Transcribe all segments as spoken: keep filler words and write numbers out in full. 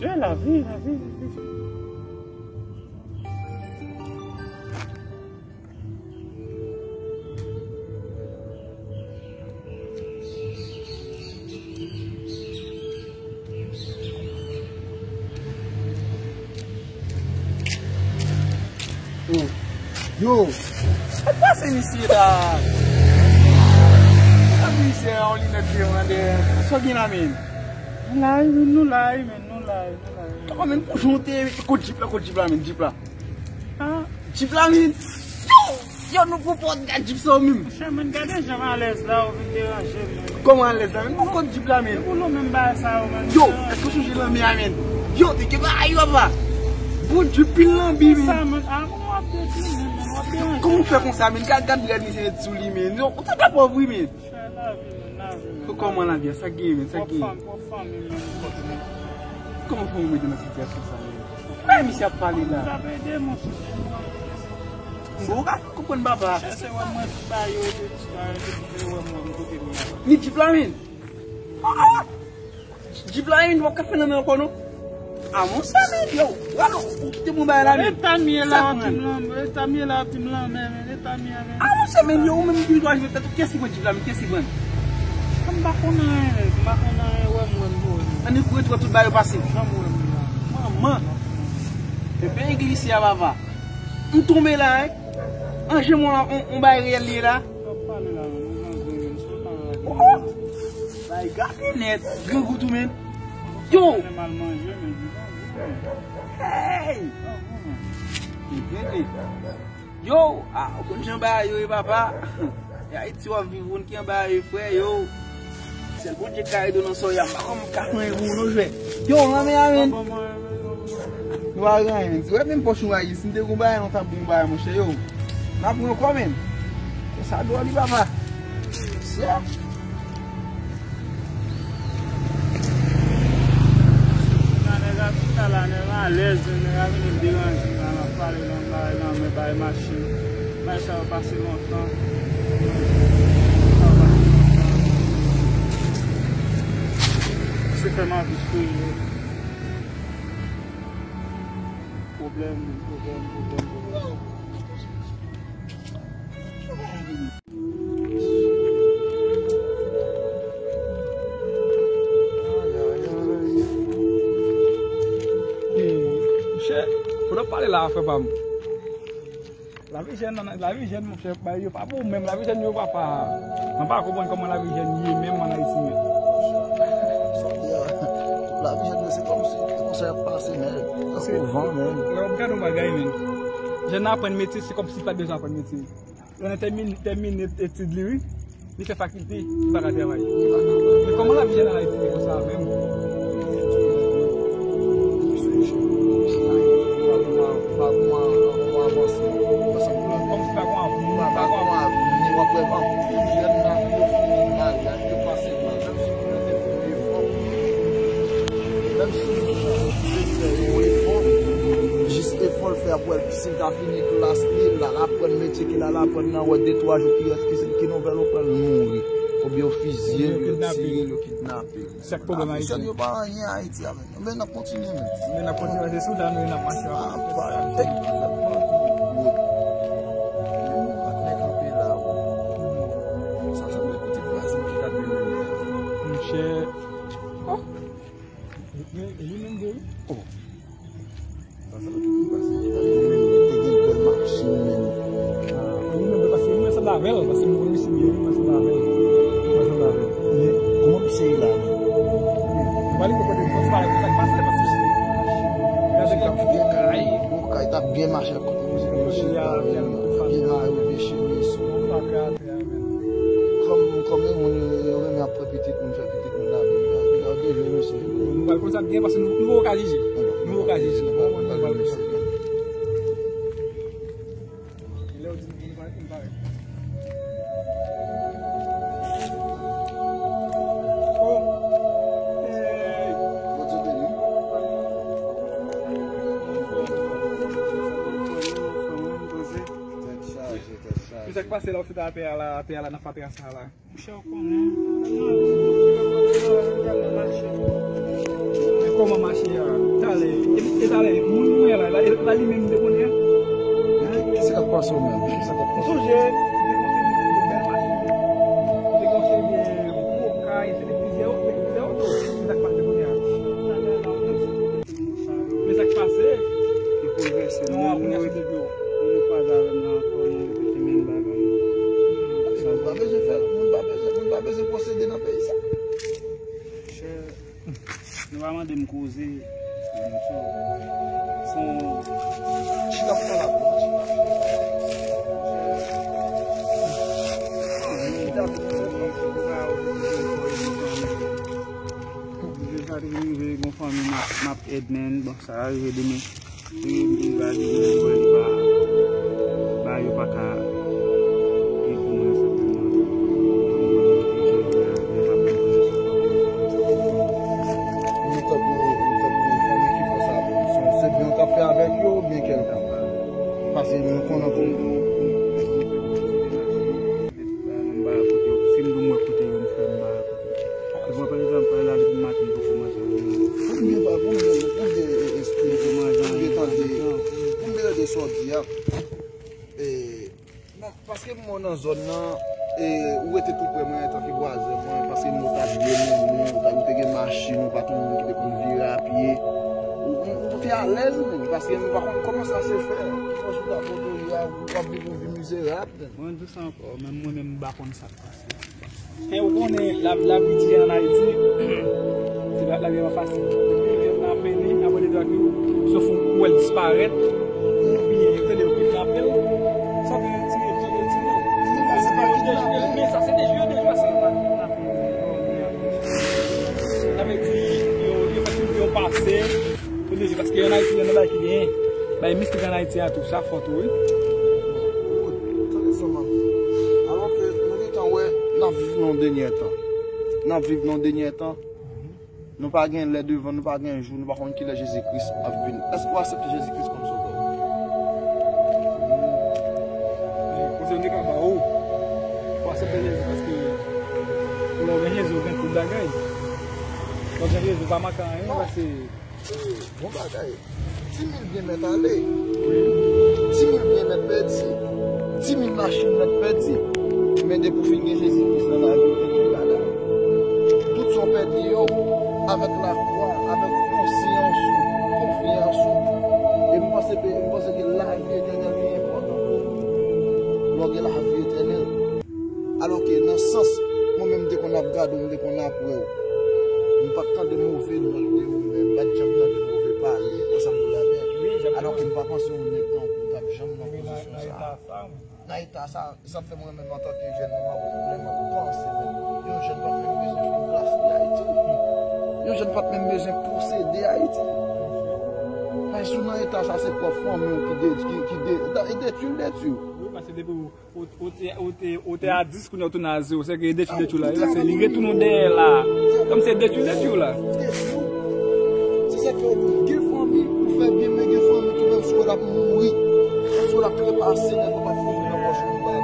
Jwe lavi, lavi, lavi. Oh. Yo. Sa k pase misye la? Sa mizè, yon linèt devan dèyè. Sa w gen la, men? Nou la wi, men, nou la wi, men, nou la wi, nou la wi. Kòman, men, pou jan w te kot jip la, kot jip la, men, jip la. Ah. Jip la, men. Yo! Yo, nou pou pòt gad jip sa w menm. Monchè, men, gade jan m alèz la, ou vin deranje m, men. Kòman alèz la, men? Pou kot jip la, men. Pou nou menm bagay sa yo, men. Yo, èske w sonje lanmè a, men? Yo, te gen bagay yo, papa. Bondye, pil lanbi, men. Sa, men. Ah, bon, w ap detwi, men, men, w ap deranje. Kòman w fè konsa, men? Gad, gad rad misye met sou li, men. Yo, ou te ka pòv wi, men. Monchè, lavi, men, lavi, men. Kòman lavi a? Sa k genyen, men? Sa k genyen? Twòp fanmi, men, twòp fanmi, men. Kòman fè w mete nan sitiyasyon sa, men? Bagay misye ap pale la. M t ap ede, monchè. Bon, ou ka fè m konprann, papa. Chèche wè mwen, ti ba yo, ti ba yo, ti ba yo, wè mwen, kote m ye a. Ni jip la, men. Ah! Jip la, men, w ap ka fè nan men ankò, non? Ah, monchè, men, yo, wala, ou kite mwen bagay la, men. Eta m ye la, w ap di m lanmè, eta m ye la, w ap di m lanmè, men, eta m ye a, men. Ah, monchè, men, yo, ou menm ki dwa jwe tèt ou, kiyès ki pran jip la, men, kiyès ki pran? M pa konn anyen, m pa konn anyen, wè m, wè m, wè m. Annik ou ret wè tout bagay yo pase. Janm wè m la. Manman. Ebyen, glise a, papa. M tonbe la, wi. An je mwen la, on, on bagay reyèl li ye la. Sa w ap pale la, men, nou nan zon, men, sa w pale la, men. Oh! Bay gade nèt, grangou tou, men. Yo! Fè mal manje, men, nou nan zon, men. Hey! Nou nan zon, men. Tande. Yo! Ah, ou konn jan bagay yo ye, papa. E Ayiti w ap viv, ou konn ki jan bagay yo ye, frè, yo. Sèl Bondye k ka ede w nan sa w ye a, m pa konn m ka fè anyen pou ou non, jwè. Yo, lanmè a, men. Nou pa gen anyen, men. Si w wè menm pòch nou a ye, si n te gen yon bagay, nou t ap gen yon bagay, monchè, yo. N ap pran ankò, men. Konsa dwòl li, papa. Sè. Nèg ap chita la, nèg alèz, nèg ap vin deranje m la, n ap pale nan bagay, nan men bagay machin. Bagay sa yo pase lontan. Se fè m anvi kriye. Pwoblèm, pwoblèm, pwoblèm, pwoblèm. Monchè, kote w pale la, frè pa m? Lavi jèn, lavi jèn, monchè, bagay yo pa bon menm, lavi jèn yo papa. Mwen pa konprann kòman lavi jèn ye menm ann Ayiti menm. Lavi jèn yo se kòmsi, se konsa y ap pase, men, tankou van, men. Lè w ap gade yon bagay, men. Jèn nan aprann metye, se kòmsi li pa t bezwen aprann metye. Lè l tèmine, tèmine etid li, wi. Li fè fakilte, li pa ka travay. Men kòman lavi jèn ann Ayiti ye konsa menm? Kòmsi pa gon avni, pa gon avni. Jis efò l fè ap wè si l ta fini klas li, l al aprann metye ke l al aprann nan, wè de twa jou ki rès, ki, ki nouvèl ou pran, l mouri. Oubyen yo fizye l, yo tiye l, yo kidnape l. Se sa k pwoblèm Ayiti. Jèn yo pa anyen Ayiti a, men. Men n ap kontinye, men. Men n ap kontinye, se sou la nou ye, n ap mache. Ah, pa, tek, tek, tek, tek. Nèg kanpe la, wi. Sa sanble pitit vwazen ki kanpe menm. Monchè. Oh. Li, li menm vre, wi. Oh. Sa, sa, li pase, li pase, li menm, li te gen bèl machin, menm. Ah, li menm vre, paske mwen sanble avè l, paske mwen konn misye byen, wi, mwen sanble avè l. Mwen sanble avè l. Men, kòman misye ye la, menm? Ou pa li konprann, fòk pa sa k pase, paske gade k ap byen kay. Bon kay, t ap byen mache ak kote misye, misye byen, byen arive chemiz. Kòm, kòm yon moun, yo, yo renmen ap pran pitit moun, fè pitit moun lavi, yo, yo, yo deje mesye. Nou pral konn sa k gen, paske nou, nou poko ka jije. Nou poko ka jije. Nou pral konn sa k gen. Lè w di nou, nou pral, nou pral. Oh! Hey! Bondye beni. Tèt chaje, tèt chaje. Ki sa k pase la, ou sot atè a la, atè a la, nan fatra sa la? Monchè, ou konnen, m nan, m nan mache. Kòman mache a? Talè, e, e talè, moun mwen la, la, la li menm te konnen. Kisa k ap pase w menm? Kisa k ap pase w? Sonje, te konse de bèl machin. Te konse de gwo kay, se de plizyè, de plizyè oto. Kisa k pase kounye a? Men sa k pase. Li bouleverse. Non, kounye a se de yo. Moun kwaze avè m nan ankò, moun repete menm bagay. Moun pa bezwen fè, moun pa bezwen, moun pa bezwen posede nan peyi sa. Chè, nou pa mande m koze. Chita pou la. Deja te rive gon fanmi m ap, m ap èd, men bon, sa va rive demen. Li, li va di, li, li va ba yo pa ka gen pou mwen sa pou mwen. Mwen tankou, mwen tankou fanmi ki fè sa pou se, se byen w t ap fè avèk yo oubyen kèlkonk. Paske nou konnen pou si m di w mwen kote yo, m fè m ba yo kote. Mwen, pa egzanp, pale la depi maten, m poko manje anyen. Konbyen, konbyen, konbyen, konbyen tande, konbyen tande sa w di a? E, bon, paske m wè w nan zòn nan, e, ou rete tou prè mwen antanke vwazen mwen, paske m wè w t ap byen mennen, ou t ap, ou te gen machin, ou pa t yon moun ki te konn vire a pye. Ou, ou, ou te alèz menm, paske m pa konn kòman sa se fè. Ki fòs ou t ap pote a, ou ap viv yon vi mizerab. Mwen di sa ankò, menm mwen menm m pa konn sa k pase. E ou konnen la, lavi di an Ayiti, se pa, lavi a pa fasil. Depi yo nan peni, apre de twa jou, sof ou wè l disparèt, oubyen, tande yo kidnape l, sa vle di yo, yo, yo tire l. Men sa se de jou, de jou, se pa kidnape l. Sa vle di, yo, yo fè tout yo pase. Pou de je, paske an Ayiti, gen bagay ki genyen. Bay mistik an Ayiti a tou, sa fò tou, wi. Tande sa, man. Alò ke nou gentan wè, n ap viv nan yon dènye tan. N ap viv nan yon dènye tan. Nou pa gen lè devan, nou pa gen jou, nou pa konn kilè Jezi Kris ap vini. Èske w aksepte Jezi Kris kòm sovè? Konsèy m te ka ba w, ou aksepte Jezi paske lè w gen Jezi, w gen tout bagay. Lè w gen Jezi, w pa manke anyen, paske Bon bagay. Di mil byen mèt ale. Di mil byen mèt pèdi. Di mil machin mèt pèdi. Men depi w fin gen Jezi Kris nan lavi w, gen tout bagay. Tout sa w pèdi yo, avèk lafwa, avèk konsyans ou, konfyans ou. E m panse ke, m panse ke lavi etènèl li enpòtan. Lè w gen lavi etènèl. Alòke nan sans, mwen menm m te konn ap gade w, m te konn ap wè w. M pa t tande move nòt de ou menm, m pa t janm tande move pale, ou sa m di w la byen. Alòke m pa panse yon nèg tankou w t ap janm nan pozisyon sa a. Nan eta sa, sa fè mwen menm antanke jèn, mwen m ap, mwen m ap panse menm. Yon jèn pa t menm bezwen fin klas li Ayiti. Yon jèn pa t menm bezwen posede Ayiti. Paske si w nan eta sa, se pwòp fanmi w ki de, ki, ki de, e detwi l detwi w. Wi, paske depi w Ou, ou te, ou te, ou te a dis, kounye a w tounen a zewo. Se ke detwi, detwi w la, se li retounen w dèyè la. Kòm se detwi, detwi w la. Se sa k fè w gen fanmi, ou fè byen, men gen fanmi tou, menm si w wè l ap mouri, menm si w wè l ap trepase, nèg ou pa fout nan pòch ou, ou pa.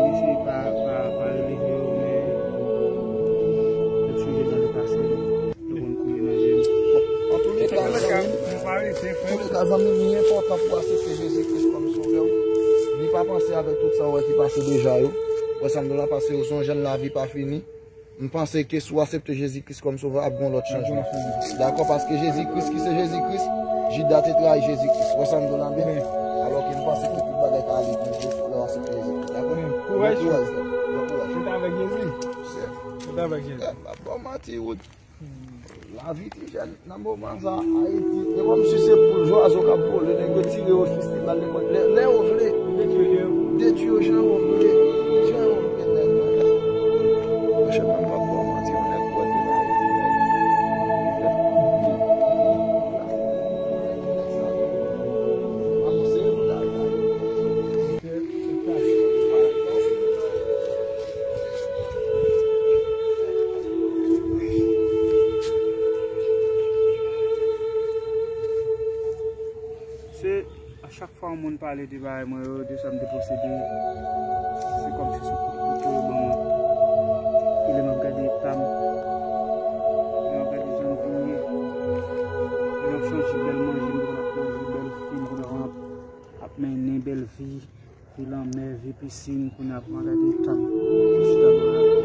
Mesye pa, pa, pa rele yo, men yo sonje nan le pase. Yo konn kouri nan je m. Bon, antouleka, zanmi, antouleka, zanmi, li enpòtan pou w aksepte Jezi Kris kòm sovè w. Li pa panse avèk tout sa w wè ki pase deja yo. Wè sa m di w la, paske w se yon jèn, lavi pa fini. M panse ke si w aksepte Jezi Kris kòm sovè, ap gen yon lòt chanjman. Dakò, paske Jezi Kris ki se Jezi Kris, Jida te trayi Jezi Kris. Wè sa m di w la byen? Alòke m panse ke tout bagay ka ale byen lè w aksepte Jezi Kris. Dakò? Kouraj, frè. Bon kouraj, frè. Bon kouraj. Rete avèk Jezi. Rete avèk Jezi. Eh, m ap ba w manti, Wood. Lavi ti jèn nan moman sa, Ayiti, e kòmsi se poul zwazo k ap vole, nèg yo tire yo, fistibal, nenpòt lè, lè yo vle, detwi yo jan yo vle, jan yo vle nèt. Monchè, mwen p ap ba w manti, yon nèg pwèt vin Ayiti, nèg. Anonse yo la, la. Se a chak fwa yon moun pale de bagay mwen yo, de sa m te posede, se kòmsi se kout kouto yo ban mwen. E lè m ap gade eta m, mennen bèl vi, vi lanmè, vi pisin, kounye a pou m al gade tan. Chita bò la.